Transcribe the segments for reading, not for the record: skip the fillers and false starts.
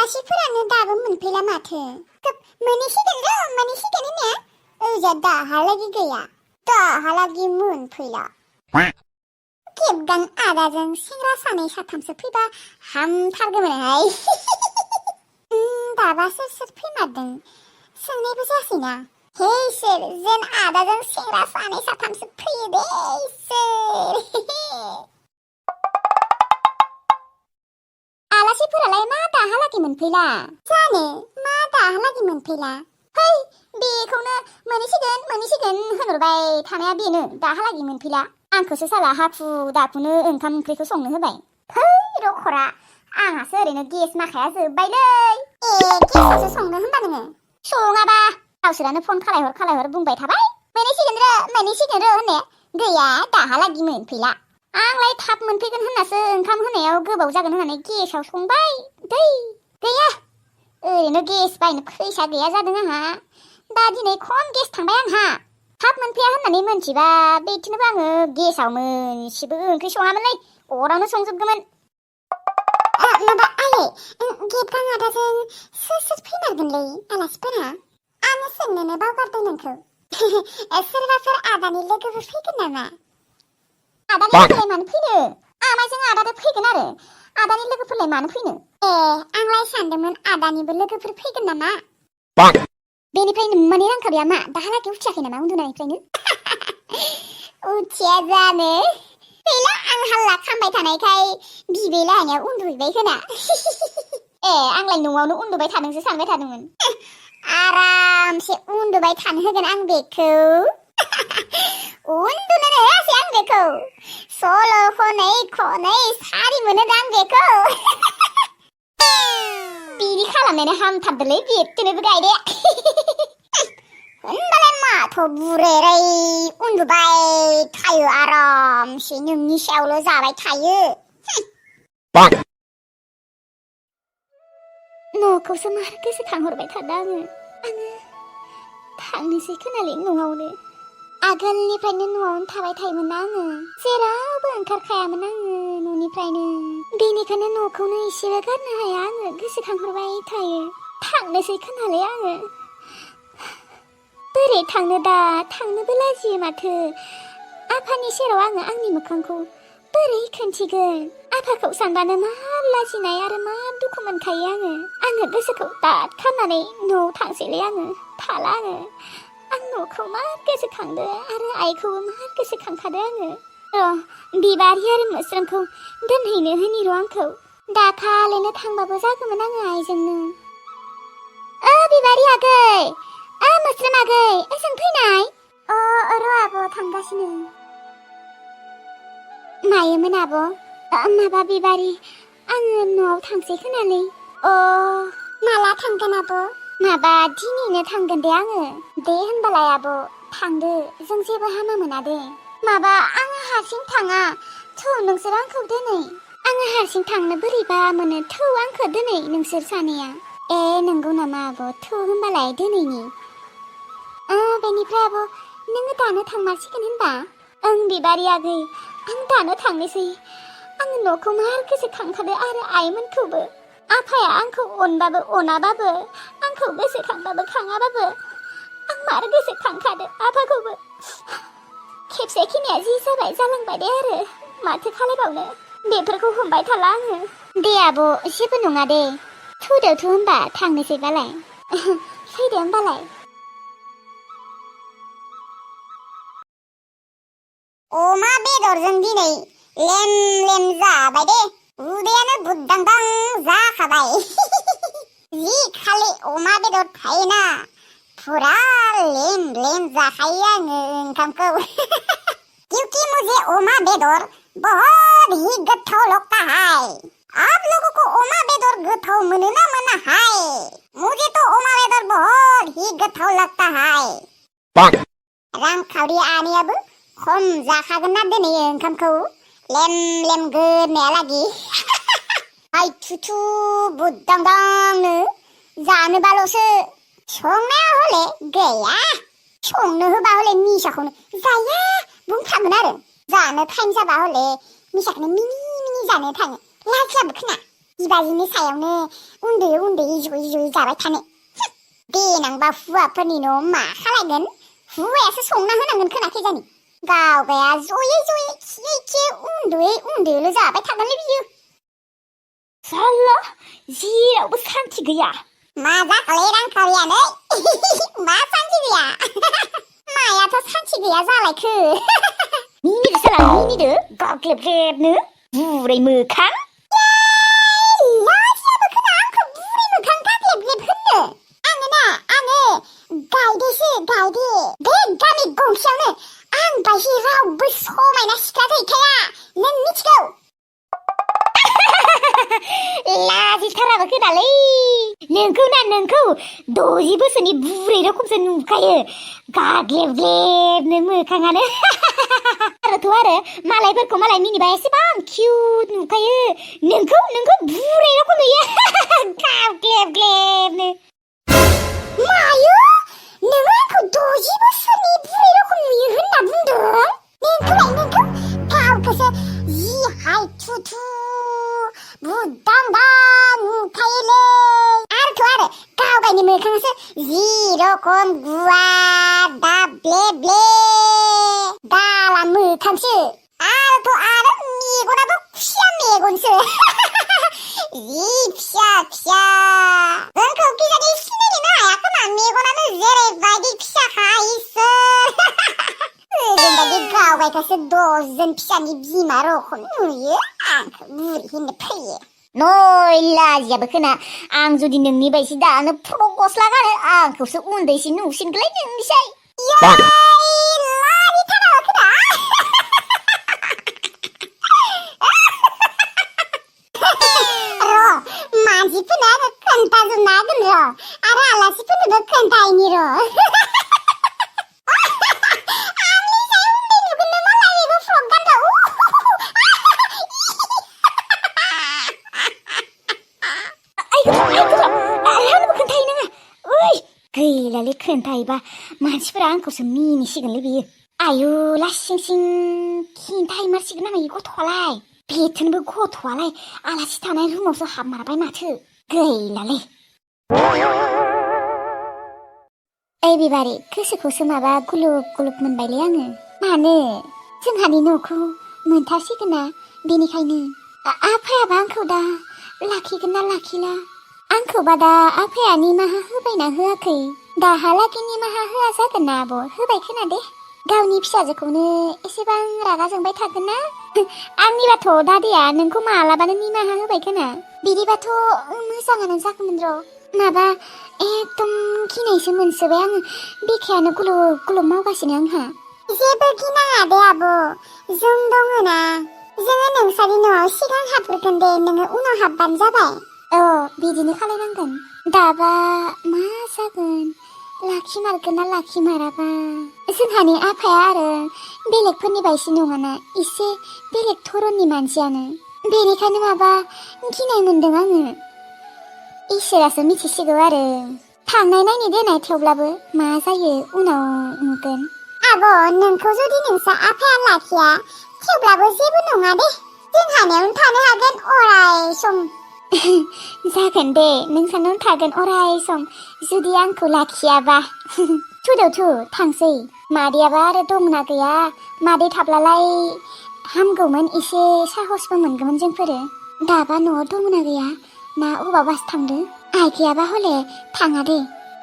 आलासिफोरानो दाबो मोनफैला माथो मोनहैसिगोन होननाया ओजा दाहालागि गैया दाहालागि मोनफैला खेबगां आदाजों सेंग्रा सानै साथामसो फैबा हामथारगौमोनहाय दाबा सोर फैमारदों सोंनायबो जायासैना हे इसोर जेन आदाजों सेंग्रा सानै साथामसो फैयो दे इसोर आलासिफोरालाय मा दाहालागि मोनफैला जानो मा दाहालागि मोनफैला है बेखौनो मोनहैसिगोन होनहरबाय थानाया बेनो दाहालागि मोनफैला आंखौसो साला हाखु दाखुनो ओंखाम ओंख्रिखौ संनो होबाय है रखरा आंहासो ओरैनो गेस माखाया जोब्बायलै गेससो संनो होनबा नोङो सङाबा गावसोरानो फन खालायहर बुंबाय थाबाय मोनहैसिगोन र' होननाया गैया दाहालागि मोनफैला आंलाय थाब मोनफैगोन होननासो ओंखाम होनायाव गोबाव जागोन होननानै गेसाव संबाय दै गैया ओरैनो गेस बायनो फैसा गैया जादों आंहा दा दिनै खम गेस थांबाय आंहा थाब मोनफैया होननानै मोनथिबा बेथिनोबो आङो गेसाव मोनसेबो ओंख्रि सङामोनलै अरावनो संजोबगौमोन माबा आयै गेबगां आदाजों सोर फैमारगोनलै आलासिफोरा आङो सोंनोनो बावगारदों नोंखौ सोरबाफोर आदानि लोगोफोर फैगोन नामा आदानि लोगोफोरलाय मानो फैनो आमाइजों आदाजों फैगोन आरो आदानि लोगोफोरलाय मानो फैनो आंलाय सानदोंमोन आदानिबो लोगोफोर फैगोन नामा बेनिफ्राय माने रांखावरिया मा दाहालागि उथियाखै नामा उन्दुनायनिफ्रायनो उथिया जानो गैला आं हाल्ला खामबाय थानायखाय बिबै लाहानियाव उन्दुहैबाय खोना आंलाय न'आवनो उन्दुबाय थादोंसो सानबाय थादोंमोन आरामसे उन्दुबाय थानो होगोन आं बेखौ उन्दुनोनो होआसै आं बेखौ सल' खनै सारि मोनो आं बेखौ बिदि खालामनायनो हामथारदोलै बेखौनोबो गायदे होनबालाय माथो बुरेरै उन्दुबाय थायो आरामसे नोंनि सायावल' जाबाय थायो न'खौसो मार गोसोखांहरबाय थादों आङो थांनोसै खोनालै न'आवनो आगोलनिफ्रायनो न'आवनो थाबाय थायोमोन आङो जेरावबो ओंखारखायामोन आङो न'निफ्रायनो बेनिखायनो न'खौनो एसेबो गारनो हाया आङो गोसोखांहरबाय थायो थांनोसै खोनालै आङो बोरै थांनो दा थांनोबो लाजियो माथो आफानि सेराव आङो आंनि मोखांखौ बोरै खोन्थिगोन आफाखौ सानबानो मा लाजिनाय आरो मा दुखु मोनखायो आङो गोसोखौ दाद खालामनानै न'आव थांसैलै आङो थाला आङो आं न'खौ मा गोसोखांदो आरो आइखौबो मा गोसोखांखादो आङो बिबारि आरो मोस्रोमखौ दोनहैनो होनि र' आंखौ दाखालिनो थांबाबो जागौमोन आङो आइजोंनो बिबारि आगै मोस्रोम आगै ओजों फैनाय र' आब' थांगासिनो मायोमोन आब' माबा बिबारि आङो न'आव थांसै खोनालै माला थांगोन आब' माबा दिनैनो थांगोन दे आङो दे होनबालाय आब' थांदो जों जेबो हामा मोना दे माबा आङो हारसिं थाङा थौ नोंसोर आंखौ दोनै आङो हारसिं थांनो बोरैबा मोनो थौ आंखौ दोनै नोंसोर सानैया नंगौ नामा आब' थौ होनबालाय दोनैनि बेनिफ्राय आब' नोङो दानो थांमारसिगोन होनबा बिबारि आगै आं दानो थांनोसै आङो न'खौ मार गोसोखांखादो आरो आइमोनखौबो आफाया आंखौ अनबाबो अनाबाबो आंखौ गोसोखांबाबो खाङाबाबो आं मार गोसोखांखादो आफाखौबो खेबसे खिनिया जि जाबाय जालांबाय दे आरो माथो खालायबावनो बेफोरखौ हमबाय थाला आङो दे आब' जेबो नङा दे थुदोथ' होनबा थांनोसैबालाय फैदो होनबालाय अमा बेदरजों दिनै लेम जाबाय दे उदैयानो बुद्दांदां जाखाबाय जि खालि अमा बेदर थायोना फुरा लेम जाखायो आङो ओंखामखौ क्योंकि मुझे अमा बेदर बहुत ही गोथाव लगता है आप लोगों को अमा बेदर गोथाव मोनो ना मोना है मुझे तो अमा बेदर बहुत ही गोथाव लगता है रांखावरि आनैयाबो खम जाखागोन ना दिनै ओंखामखौ लेम गोरनायालागि हाय थुथु बुद्दांदांनो जानोबाल'सो संनाया हले गैया संनो होबा हले मिसाखौनो जाया बुंफ्रामोन आरो जानो टाइम जाबा हले मिसाखौनो मिनि जानो थाङो लाजियाबो खोना बिबाजैनि सायावनो उन्दै जयै जाबाय थानो देनांबा हुवाफोरनि न'आव मा खालायगोन हुवायासो संना होनांगोन खोनाखै जानि गावगाया जयै खियै उन्दैल' जाबाय थागोनलै बियो साला जेरावबो सान्थि गैया मा जाखोलै रांखावरियानो मा सान्थि गैया मायाथ' सान्थि गैया जालायखो मिनिदो साला मिनिदो गाग्लेबनो बुरै मोखां लाजियाबो खोना आंखौ बुरै मोखां गाग्लेब होननो आङो गायदे बे गामि गंसेयावनो आं बायदि रावबो समायना सिख्ला गैखाया नों मिथिगौ लाजिथाराबो खोनालै नोंखौ 60 बोसोरनि बुरै रोखोमसो नुखायो गाग्लेबनो मोखाङानो आरो मालायफोरखौ मालाय मिनिबा एसेबां किउट नुखायो नोंखौ बुरै रोखोम नुयो गाग्लेबनो मायो नों आंखौ 60 बोसोरनि बुरै रोखोम नुयो होनना बुंदों नोंखौ गावखौसो जि हाय थु बुदांबा नुखायोलै आरो गावगायनि मोखाङासो जि रखम गुवार दाब्ले दाला मोखांसो आरो मेगनाबो खुसिया मेगनसो जि फिसा जोंखौ गिजानि सिनायनोनो हाया खोमा मेगनानो जेरैबायदि फिसाखा इसोर जोंबायदि गावगायखौसो 10 जन फिसानि बिमा रखम नुयो आंखौ बुरि होननो फैयो नै लाजियाबो खोना आं जुदि नोंनि बायदि दानो फ्रक गस्ला गानो आंखौसो उन्दैसिन नुसिनगोनलै नोंनिसाय मानसिफोरनो खोन्थाजोबनो हागोन र' आरो आलासिफोरनोबो खोन्थायनि र' गैलालै खोन्थायोबा मानसिफोरा आंखौसो मिनिसिगोनलै बियो आयु लासिं खिन्थायमारसिगोन नामा इ गथ'आलाय बेथोनबो गथ'आलाय आलासि थानाय रुमावसो हाबमारबाय माथो गैलालै ओइ बिबारि गोसोखौसो माबा गुलुब मोनबायलै आङो मानो जोंहानि न'खौ मोनथारसिगोन ना बेनिखायनो आफायाबा आंखौ दा लाखिगोन ना लाखिला आंखौबा दा आफाया निमाहा होबायना होआखै दाहालागै निमाहा होआ जागोन ना आब' होबाय खोना दे गावनि फिसाजोखौनो एसेबां रागा जोंबाय थागोन ना आंनिबाथ' दादैया नोंखौ मालाबानो निमाहा होबाय खोना बिदिबाथ' मोजाङानो जागौमोन र' माबा एकदम गिनायसो मोनसोबाय आङो बिखायानो गुलुब मावगासिनो आंहा जेबो गिनाङा दे आब' जों दङना जोङो नोंसानि न'आव सिगां हाबग्रोगोन दे नोङो उनाव हाबबानो जाबाय बिदिनो खालायनांगोन दाबा मा जागोन लाखिमारगोन ना लाखिमाराबा जोंहानि आफाया आरो बेलेगफोरनि बायदि नङाना एसे बेलेग धरननि मानसियानो बेनिखायनो माबा गिनाय मोनदों आङो इसोरासो मिथिसिगौ आरो थांनाय नायनो देनाय थेवब्लाबो मा जायो उनाव नुगोन आब' नोंखौ जुदि नोंसा आफाया लाखिया थेवब्लाबो जेबो नङा दे जोंहानियावनो थानो हागोन अराय सम जागोन दे नोंसानावनो थागोन अराय सम जुदि आंखौ लाखियाबा थु थांसै मादैयाबा आरो दंना गैया मादै थाब्लालाय हामगौमोन एसे साहसबो मोनगौमोन जोंफोरो दाबा न'आव दंना गैया ना अबावबासो थांदो आइ गैयाबा हले थाङा दे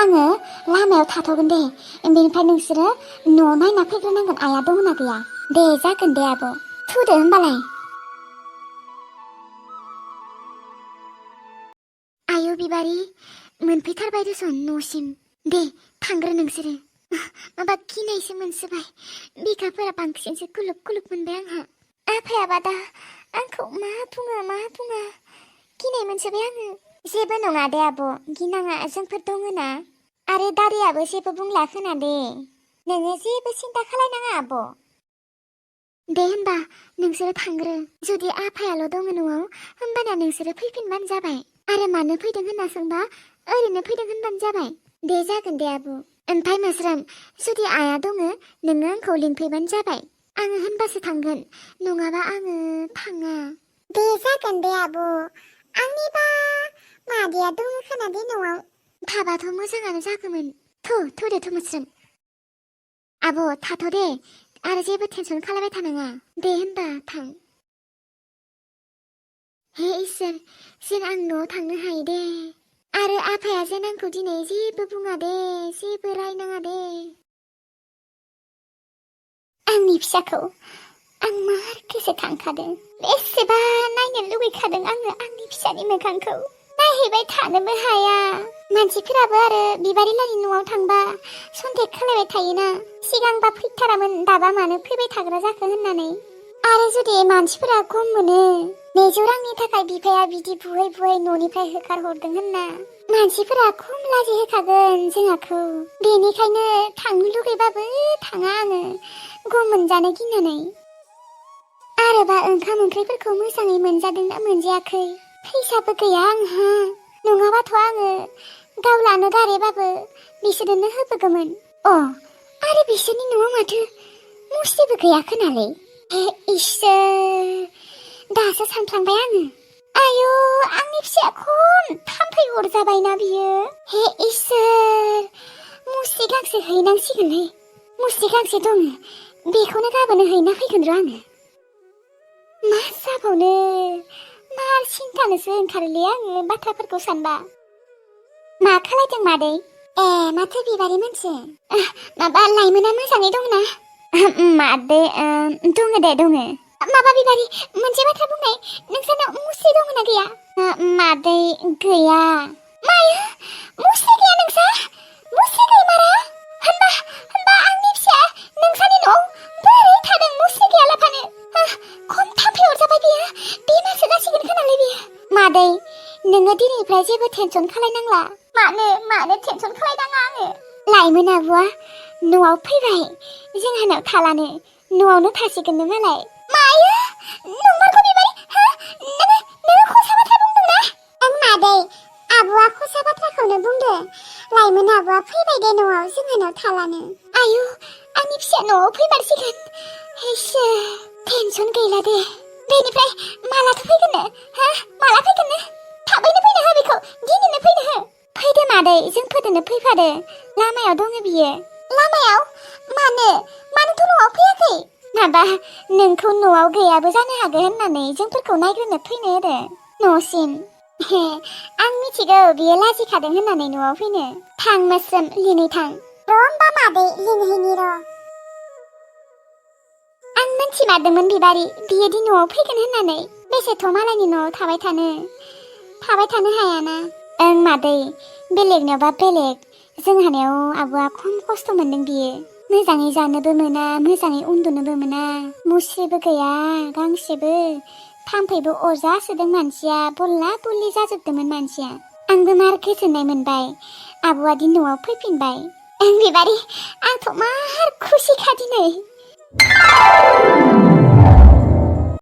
आङो लामायाव थाथ'गोन दे बेनिफ्राय नोंसोरो न'आव नायना फैग्रोनांगोन आइया दंना गैया दे जागोन दे आब' थुदो होमबालाय आयु बिबारि मोनफैथारबाय दसन न'सिम दे थांग्रो नोंसोरो माबा गिनायसो मोनसोबाय बिखाफोरा बांसिनसो गुलुब मोनबाय आंहा आफायाबा दा आंखौ मा बुङा गिनाय मोनसोबाय आङो जेबो नङा दे आब' गिनाङा जोंफोर दङना आरो दादैयाबो जेबो बुंला खोना दे नोङो जेबो सिन्था खालायनाङा आब' दे होनबा नोंसोरो थांग्रो जुदि आफायाल' दङ न'आव होमबाना नोंसोरो फैफिनबानो जाबाय आरो मानो फैदों होनना सोंबा ओरैनो फैदों होनबानो जाबाय दे जागोन दे आब' ओमफ्राय मोस्रोम जुदि आइया दङ नोङो आंखौ लिंफैबानो जाबाय आङो होनबासो थांगोन नङाबा आङो थाङा दे जागोन दे आब' आंनिबा मादैया दङ खोना दे न'आव। थाबाथ' मोजाङानो जागौमोन। थौदो मोस्रोम। आब' थाथ' दे आरो जेबो टेनसन खालामबाय थानाङा। दे होनबा थां। हे इसोर जेन आं न'आव थांनो हायो दे। आरो आफाया जेन आंखौ दिनै जेबो बुङा दे, जेबो रायनाङा दे। आंनि फिसाखौ आं मार गोसोखांखादों। बेसेबा नायनो लुगैखादों आङो आंनि फिसानि मोखांखौ। नायहैबाय थानोबो हाया। मानसिफोराबो आरो बिबारिलानि न'आव थांबा सन्देह खालायबाय थायोना। सिगांबा फैथारामोन दाबा मानो फैबाय थाग्रा जाखो होननानै। आरो जुदि मानसिफोरा गम मोनो 200 रांनि थाखाय बिफाया बिदि बुयै बुयै न'निफ्राय होखारहरदों होनना मानसिफोरा खम लाजि होखागोन जोंहाखौ। बेनिखायनो थांनो लुगैबाबो थाङा आङो गम मोनजानो गिनानै। आरोबा ओंखाम ओंख्रिफोरखौ मोजाङै मोनजादोंना मोनजायाखै। फैसाबो गैया आंहा। नङाबाथ' आङो गाव लानो गारेबाबो बिसोरनो होबोगौमोन। आरो बिसोरनि न'आव माथो मुस्रिबो गैया खोनालै। हे इसोर दासो सानफ्लांबाय आङो। आयु आंनि फिसाया खम थाम्फै अरजाबायना बियो। हे इसोर मुस्रि गांसे हैनांसिगोनलै। मुस्रि गांसे दङ बेखौनो गाबोनो हैना फैगोन र' आङो। मा जाबावनो मार सिन्थानोसो ओंखारोलै आङो बाथ्राफोरखौ सानबा। मा खालायदों मादै? माथो बिबारि मोनसे माबा लाइमोना मोजाङै दंना? मादै दङ दे दङ। माबा बिबारि मोनसे बाथ्रा बुंनाय, नोंसानाव मुस्रि दङ ना गैया? मादै गैया। मायो मुस्रि गैया नोंसा? मुस्रि गैमारा? होनबा आंनि फिसाया नोंसानि न'आव बोरै थादों मुस्रि गैयालाफानो? खम थाम्फै अरजाबाय बियो। बेमारसो जासिगोन खोनालै बियो। मादै नोङो दिनैनिफ्राय जेबो टेनसन खालायनांला। मानो टेनसन खालायनाङा आङो? लाइमोन आब'आ न'आव फैबाय जोंहानाव थालानो। न'आवनो थासिगोननो मालाय। मायो नंमारगौ बिबारि? नोङो खसा बाथ्रा बुंदोंना? ओं मादै आब'आ खसा बाथ्राखौनो बुंदो। लाइमोन आब'आ फैबाय दे न'आव जोंहानाव थालानो। आयु आंनि फिसाया न'आव फैमारसिगोन। इसोर टेनसन गैला दे। बेनिफ्राय मालाथो फैगोननो? माला फैगोननो? थाबैनो फैनो हो बेखौ दिनैनो फैनो हो। फैदो मादै जोंफोरजोंनो फैफादो। लामायाव दङ बियो। लामायाव? मानोथ' न'आव फैयाखै? माबा नोंखौ न'आव गैयाबो जानो हागौ होननानै जोंफोरखौ नायग्रोनो फैनो होदो न'सिम। आं मिथिगौ बियो लाजिखादों होननानै न'आव फैनो। थां मोस्रोम लिनै थां। र' होमबा मादै लिंहैनि र'। आं मोनथिमारदोंमोन बिबारि बियोदि न'आव फैगोन होननानै। बेसेथ' मालायनि न'आव थाबाय थानो हायाना। ओं मादै बेलेगनियावबा बेलेग जोंहानियाव आब'आ खम खस्थ' मोनदों बियो। मोजाङै जानोबो मोना मोजाङै उन्दुनोबो मोना। मुस्रिबो गैया गांसेबो। थाम्फैबो अरजासोदों मानसिया बल्ला बल्लि जाजोबदोंमोन मानसिया। आंबो मार गोजोननाय मोनबाय आब'आदि न'आव फैफिनबाय। बिबारि आंथ' मार खुसिखा दिनै।